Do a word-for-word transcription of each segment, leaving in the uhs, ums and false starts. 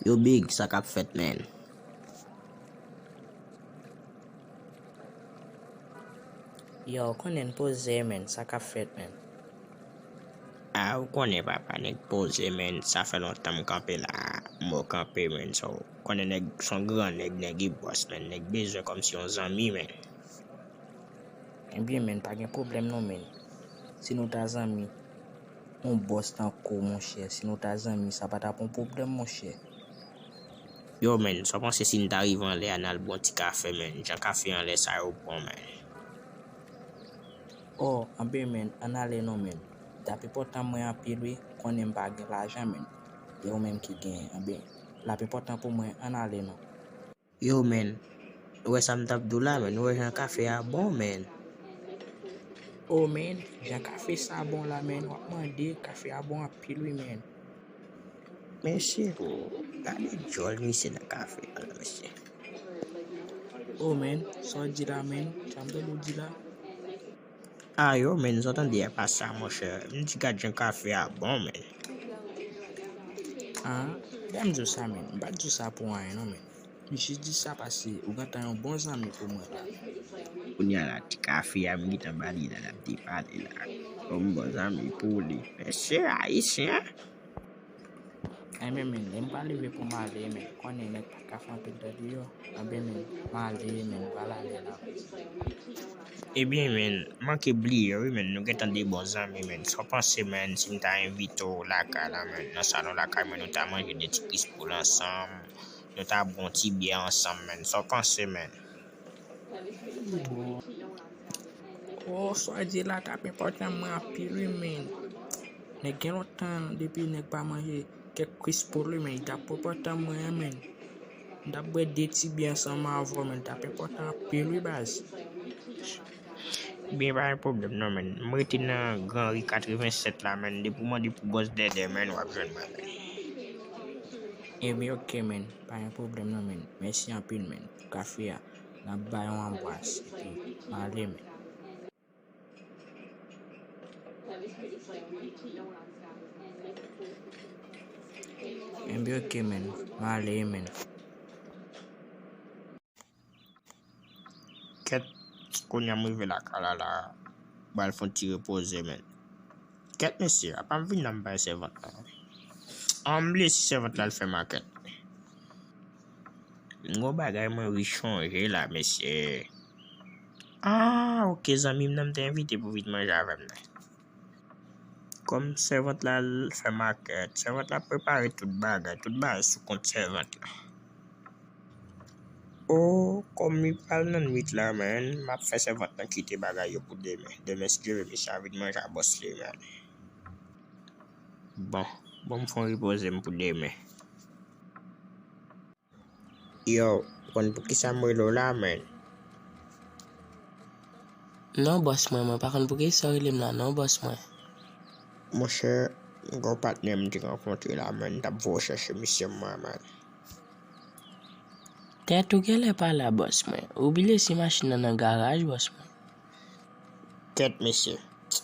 Yo, Big, sa k ap fèt, man? Yo, ou konnen n poze, man, sa k ap fèt, man? Ah, ou konnen, papa, nèg poze, man, sa fè lontan m kanpe la, m kanpe, man, so, ou konnen nèg se yon gran nèg, nèg e bòs, man, nèg bezwen kòmsi yon zanmi, man. Ebyen, man, pa gen pwoblèm non, man. Si nou ta zanmi, yon bòs tankou w, monchè, si nou ta zanmi, sa pa t ap yon pwoblèm, monchè. Yo, man, sa w panse si n ta rive anlè a, n al bwè yon ti kafe, man? Jan kafe anlè sa yo bon, man. Oh, anben, man, ann ale non, man. L t ap enpòtan mwen anpil, wi, konnen m pa gen lajan, man. E ou menm ki genyen, anben, l ap enpòtan pou mwen, ann ale non. Yo, man, ou wè sa m t ap di w la, man, ou wè jan kafe a bon, man. Oh, man, jan kafe sa bon la, man, w ap mande, kafe a bon anpil, wi, man. Mesye, gade djòl misye nan kafe a la, mesye. Oh, man, sa w di la, man? Sa m tande w di la? Ah, yo, man, sa w tande a pa sa, monchè. M di gad jan kafe a bon, man. Ah, lè m di w sa, man, m pa t di w sa pou anyen, non, man. M jis di sa paske ou gentan yon bon zanmi pou mwen la. Kounye a la, ti kafe a m gentan ba li la, l ap depale la. Yon bon zanmi pou li. Mesye ayisyen. Ebyen, man, lè m pa leve pou m ale, man, konnen nèg pa ka fè anpil tan deyò. Ebyen, man, m ale, man, m pral ale la. Ebyen, man, manke bliye, wi, man, nou gentan de bon zanmi, man. Sa w panse, man, si m ta envite w lakay la, man, nan salon lakay mwen, nou ta manje de ti kris poul ansanm, nou ta bwè yon ti byè ansanm, man. Sa w panse, man? Oh, sa w di la t ap enpòtan mwen anpil, wi, man. Nèg gen lontan depi nèg pa manje kèk kris poul, wi, man, li t ap enpòtan mwen, man. M t ap bwè de ti byè ansanm avè w, man, li t ap enpòtan anpil, wi, baz. Byen, pa gen pwoblèm, non, man. M rete nan Gran Ri katrevennsèt la, man. Depi w mande pou bòs Dèdè, man, w ap jwenn mwen, man. Ebyen, oke, man. Pa gen pwoblèm, non, man. Mèsi anpil, man, pou kafe a. N ap ba yon anbwas epi m ale, man. Ebyen, oke, man. M ale, man. Kèt, kounye a m rive lakay la, la. M pral fè yon ti repoze, man. Kèt, mesye, apa m vin la m bay sèvant la. An, m bliye si sèvant la al fè makèt. M gon bagay mwen rechonje la, mesye. Ah, oke, zanmi m nan m te envite pou vin manje avè m nan. Kòm sèvant la al fè makèt, sèvant la prepare tout bagay, tout bagay sou kont sèvant la. Oh, kòm li pral nan nwit la, man, m ap fè sèvant lan kite bagay yo pou demen. Demen, si Dye vle, misye a vin manje a bòs li, man. Bon, bon, m fè yon repoze m pou demen. Yo, ou konn poukisa m rele w la, man? Non, bòs mwen, mwen pa konn poukisa w rele m la, non, bòs mwen. Monchè, m gen yon patnè m te rankontre la, man, m t ap voye w chèche misye mwen, man. Tèt ou genlè pa la, bòs mwen. Ou bliye si machin nan nan garaj, bòs mwen. Kèt, mesye.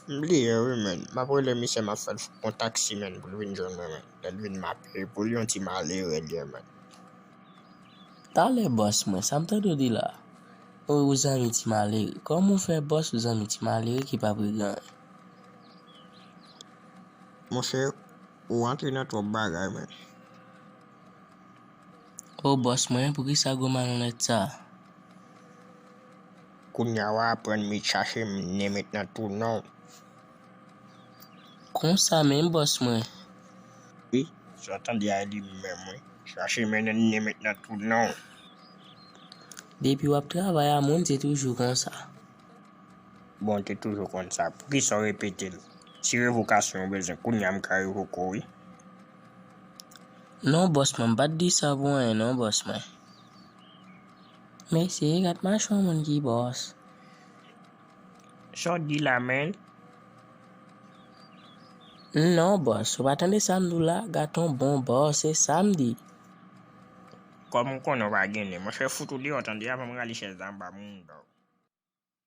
M bliye, wi, man. M ap rele misye, m ap fè l fon taksi, man, pou l vin jwenn mwen, man. Lè l vin, m ap peye pou li yon ti malere l ye, man. Talè, bòs mwen, sa m tande w di la? Ou, ou zanmi ti malere. Kòman w fè bòs ou zanmi ti malere ki pa pre gen anyen? Monchè, ou antre nan twòp bagay, man. O bòs mwen, poukisa gwo malonèt sa? Kounye a w a aprann m chache m nen met nan twou non w. Konsa menm bòs mwen. Wi, sa w tande a li menm wi. Chache m nen met nan twou non w. Depi w ap travay a moun se toujou konsa. Bon, te toujou konn sa. Poukisa w repete l? Si revokasyon w bezwen, kounye a m ka revoke w, wi. Non, bòs mwen, m pa t di sa pou anyen, non, bòs mwen. Mesye, gad machon moun ki bòs. Sa w di la, menn? Non, bòs, ou pa tande sa m di w la? Gad on bon bòs, se sa m di. Kòm m konnen w pa gen nen, monchè, fout ou deyò, tande, avan m rale chèz la anba moun do w.